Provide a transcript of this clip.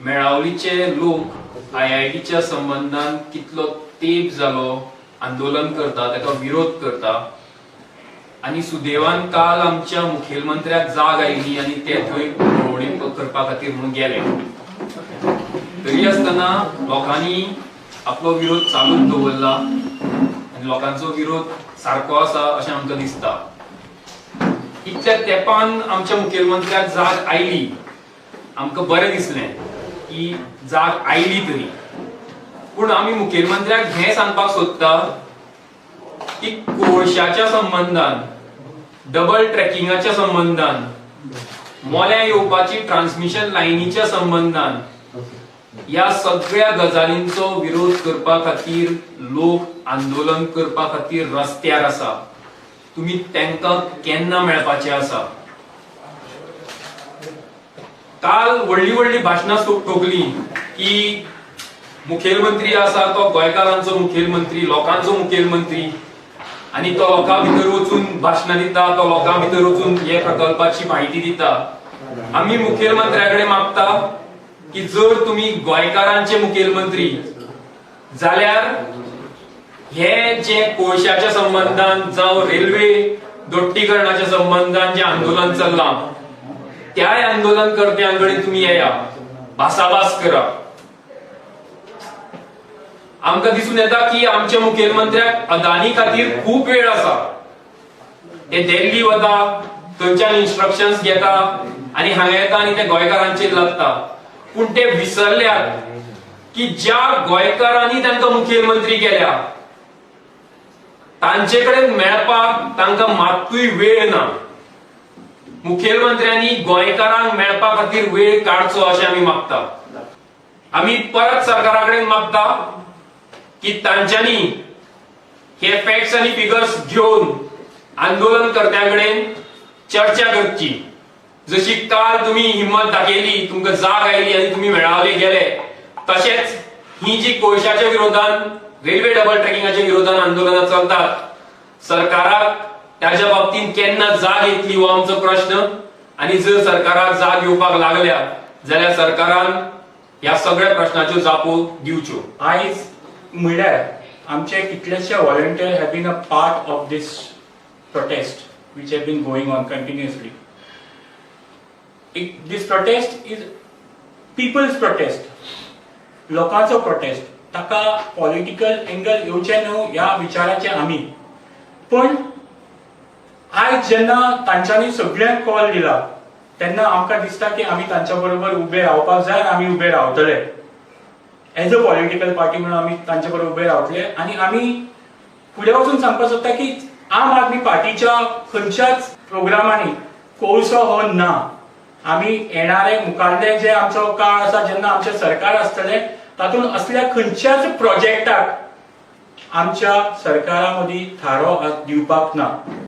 मेळावलीचे लोक आयआयटीच्या संबंदान कितलो तेंप जालो आंदोलन करता, ताका विरोध करता आनी सुदैवान काल आमच्या मुखेलमंत्र्याक जाग आयली आनी ते थंय पळोवणी करपा खातीर म्हणून गेले. तरी आसतना लोकांनी आपलो विरोध चालूच दवरला आनी लोकांचो विरोध सारको आसा अशें आमकां दिसता. इतल्या तेंपान आमच्या मुखेलमंत्र्याक जाग आयली, आमकां बरें दिसलें की जाग आयली तरी. पूण आमी मुखेलमंत्र्याक हें सांगपाक सोदता की कोळशाच्या संबंदान, डबल ट्रॅकिंगाच्या संबंदान, मोल्यां येवपाची ट्रान्समिशन लायनीच्या संबंदान ह्या सगळ्या गजालींचो विरोध करपा खातीर लोक आंदोलन करपा खातीर रस्त्यार आसा. तुमी तांकां केन्ना मेळपाचे आसा? काल व्हडली व्हडली भाशणां ठोकली की मुखेलमंत्री आसा तो गोंयकारांचो मुखेलमंत्री, लोकांचो मुखेलमंत्री आनी तो लोकां भितर वचून भाशणां दिता, तो लोकां भितर वचून हे प्रकल्पाची म्हायती दिता. आमी मुखेलमंत्र्या कडेन मागता की जर तुमी गोंयकारांचे मुखेलमंत्री जाल्यार हे जे कोळशाच्या संबंदान जावं रेल्वे दोट्टीकरणाच्या संबंदान जे आंदोलन चल्लां त्याय आंदोलन कर्त्यां तुमी येया, भासाभास करा. आमकां दिसून येता की आमच्या मुखेलमंत्र्याक अदानी खातीर खूब वेळ आसा. ते दिल्ली वता, थंयच्यान इन्स्ट्रक्शन्स घेता आनी हांगा येता आनी ते गोंयकारांचेर लागता. पूण ते विसरल्यात की ज्या गोंयकारांनी तांकां मुखेलमंत्री केल्या तांचे कडेन मेळपाक तांकां मात्तूय वेळ ना. मुखेलमंत्र्यांनी गोंयकारांक मेळपा खातीर वेळ काडचो अशें आमी मागता. आमी परत सरकारा कडेन मागता की तांच्यांनी हे फॅक्ट्स आनी फिगर्स घेवन आंदोलन कर्त्यां कडेन चर्चा करची. जशी काल तुमी हिंमत दाखयली, तुमकां जाग आयली आनी तुमी मेळावले गेले, तशेंच ही जी कोळशाच्या विरोधान, रेल्वे डबल ट्रॅकिंगाच्या विरोधान आंदोलनां चलतात, सरकाराक त्याच्या बाबतीत केन्ना जाग येतली हो आमचो प्रश्न. आनी जर सरकाराक जाग येवपाक लागल्या जाल्यार सरकारान ह्या सगळ्या प्रश्नाच्यो जापो दिवच्यो. आयज म्हणल्यार आमचे कितलेशे volunteer have been a part of this protest which have been going on continuously. This protest is people's protest, लोकांचो प्रोटेस्ट. ताका पॉलिटिकल एंगल येवचें न्हू ह्या विचाराचे आमी. पण आयज जेन्ना तांच्यांनी सगळ्यांक कॉल दिला तेन्ना आमकां दिसता की आमी तांच्या बरोबर उबे रावपाक जाय आनी आमी उबे रावतले. एज अ पॉलिटिकल पार्टी म्हणून आमी तांचे बरोबर उबे रावतले आनी आमी फुडें वचून सांगपाक सोदता की आम आदमी पार्टीच्या खंयच्याच प्रोग्रामांनी कोळसो हो ना. आमी येणारे मुखारले जे आमचो काळ आसा, जेन्ना आमचें सरकार आसतलें, तातूंत असल्या खंयच्याच प्रोजेक्टाक आमच्या सरकारा मदीं थारो दिवपाक ना.